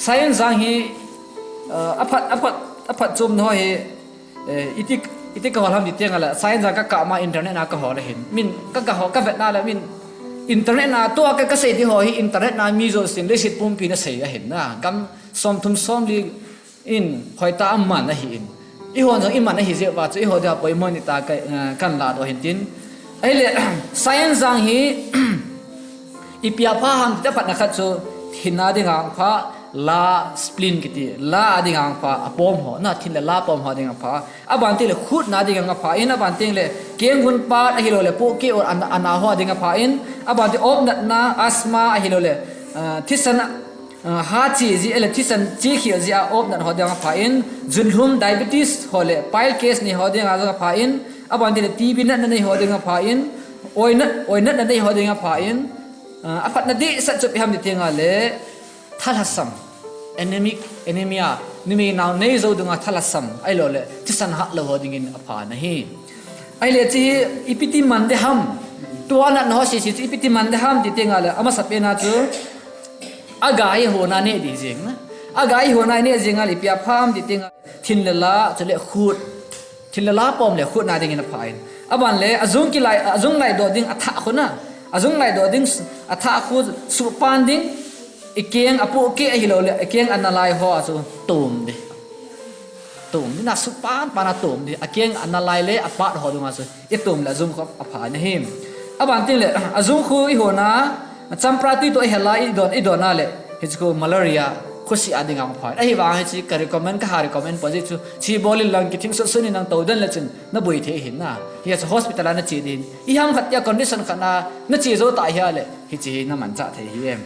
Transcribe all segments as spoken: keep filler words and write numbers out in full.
Science jang hi, uh, aphat, aphat, aphat chom na ho hi, eh, iti, iti ka hol ham ti teng le, science jang ka kah ma internet na ka hol ahin. Min, ka, ka hol, ka vet na le, min, internet na, tua ka, ka sei di ho hi, internet na mi jousen, leiset pumpi na sei ahin na. Gam som thum som li in, hoitah a man ahi in. Eihon jong i man ahi jeh uva chu, eiho dia poimo ni ta ka, eh, kan la doh hin tin. Ahile, science jang hi, ipi a pha ham ti ta phat na khat chu, thinna ding a pha, la spleen kiti, la a ding a pha, a pom ho, na thin le la pom ho ding a pha. Aban teng le khutna ding a pha in, aban teng le keng hun pat ahilou le pohkeh or an, ana ho ding a pha in, aban teng opnatna, asthma ahilou le, ah, thisan, ah, ha che ji, ele thisan che khel ji a opnat ho ding a pha in, junlhum diabetes ho le piles ni ho ding a jong a pha in, aban teng le T B natna nei ho ding a pha in, oinat, oinatna nei ho ding a pha in, ah, aphatna dehset chu ipi ham ti teng le, thalhasam, anemic, anemia, numei nao nei jou dunga thalhasam, ahilou le, thisan hatlou ho dingin apha na hi. Ahile hiche hi, ipi ti man ding ham, tua natna ho sese chu ipi ti man ding ham ti teng le, amasa pen a chu, aga hi hon a neh ding jeng na. Aga hi hon a neh jeng le, ipi a pha ham ti teng le, thin le la, chule khut. Thin le la pom le khutna dingin apha in. Aban le, ajung kilai, ajung laidoh ding athah khu na. Ajung laidoh ding s-, athah khu suhpan ding. I keng a pohkeh ahilou le, i keng ana lai ho a chu tum ding. Tum ding na suhpan pan a tum ding. A keng ana lai le apat ho dunga chu i tum le ajung khu apha na hi. Aban teng le, ajung khu i hon a, champra tui toh i hel a i don, i don a le, hiche khu malaria, khosi a ding a pha. Ahivang hiche ka recommend, ka ha recommend poi chu, hiche bol in lang kithing sut sut in nang tou den le chun, na boi thei hin na. Hiche hospital a na che ding. Iham khat a condition khat na, na che jou ta hi a le, hiche hi na manchah thei hi em.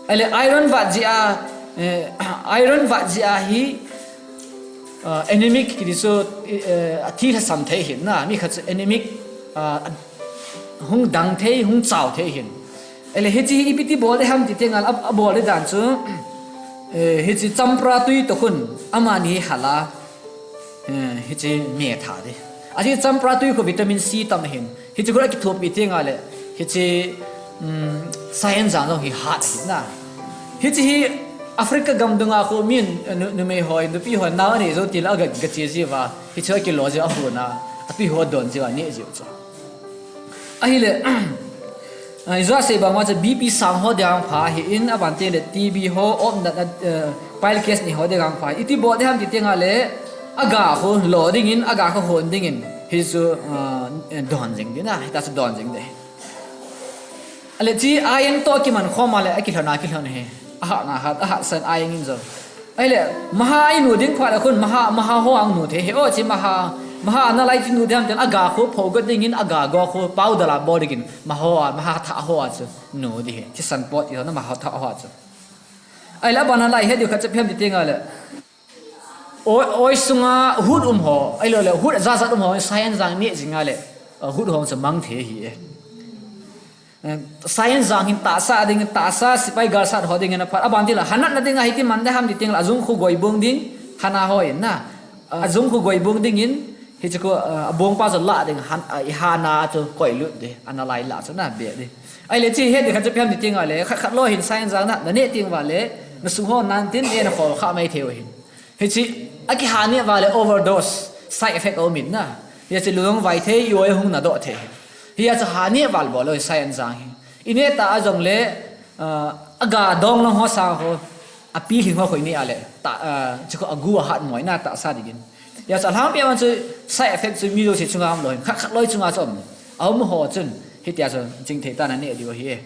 Ahile iron vat jeh a, eh, iron vat jeh a hi, ah, anemic kiti chu, eh, a thi lhasam thei hin na, mi khat chu anemic, ah, hung dang thei, hung chao thei hin. Ahile hiche hi ipi ti bol ding ham ti teng le, a, abol ding dan chu, eh, hiche champra tui toh khun, amani hi hal a, eh, hiche me tha ding. Ahi champra tui khu vitamin C tam hin. Hiche khu akithopi teng le, hiche, um, science jang jong hi hat ahi na. Hiche hi Africa gam dunga khu min, eh, nu, numei hoi, nupi hoi, nao anei jou teng le aga, ga che jiu va. Hiche akilo jiu a hon a, atui ho don jiu a neh jiu chu. Ahile, ah, ijou a sei bang uva chu B P sang ho ding a pha ahi in, aban teng le T B ho, opnat, eh, piles ni ho ding a pha. Iti bol ding ham ti teng le, aga khu lo ding in, aga khu hon ding in. Hichu, ah, don jing ding na, hita chu don jing ding. Ahile hiche iron toh kiman khom a le, akilhon a kilhon hi. Ahat na hat, ahat san iron in jong. Ahile, maha i nu ding phat le khun, maha, maha ho a nu thei hi. O, hiche maha, maha analyze i nu ding ham ti le, aga khu pho got ding in, aga go khu powder a bol ding in, maha ho a, maha thah ho a chu nu ding hi. Thisan pot i ho na maha thah ho a chu. Ahile, aban a lai he diu khat chu ipi ham ti teng le. Oi, oi sunga hut um ho, ahilou le, hut jat jat um ho, science jang neh jing a le, hut ho chu mang thei hi e. Eh, science jang hin tahsa ding, tahsa sepai galsat ho ding in apha. Aban teng le, hanatna ding a hiti man ding ham ti teng le, ajung khu goibung ding, hana ho in na. Ajung khu goibung ding in, hiche khu, ah, abung pa chu la ding, han, ah, i hana chu koilut ding, analyze la chu na be ding. Ahile hiche hi ding khat chu ipi ham ti teng le, khat khat lou hin science jang na, na neh teng uva le, na sung ho nan tin, e na khol kha mai thei u hin. Hiche, akiha neh uva le overdose, side effect aum in na. Hiche lunglhai thei, i oi hung na doh thei. Hiche ha neh val bol lou, science jang hi. I neh ta a jong le, ah, aga dong long ho sang ho, api hling ho khu i neh a le, ta, ah, hiche khu agu ahat moi na tahsa ding in. Hiche alhangpi a chu side effect chu mi jouse chunga um lou hin, khat khat lou chunga chu um. Aum ho chun, hitia chu chingthei tah in aneh diu ahi e.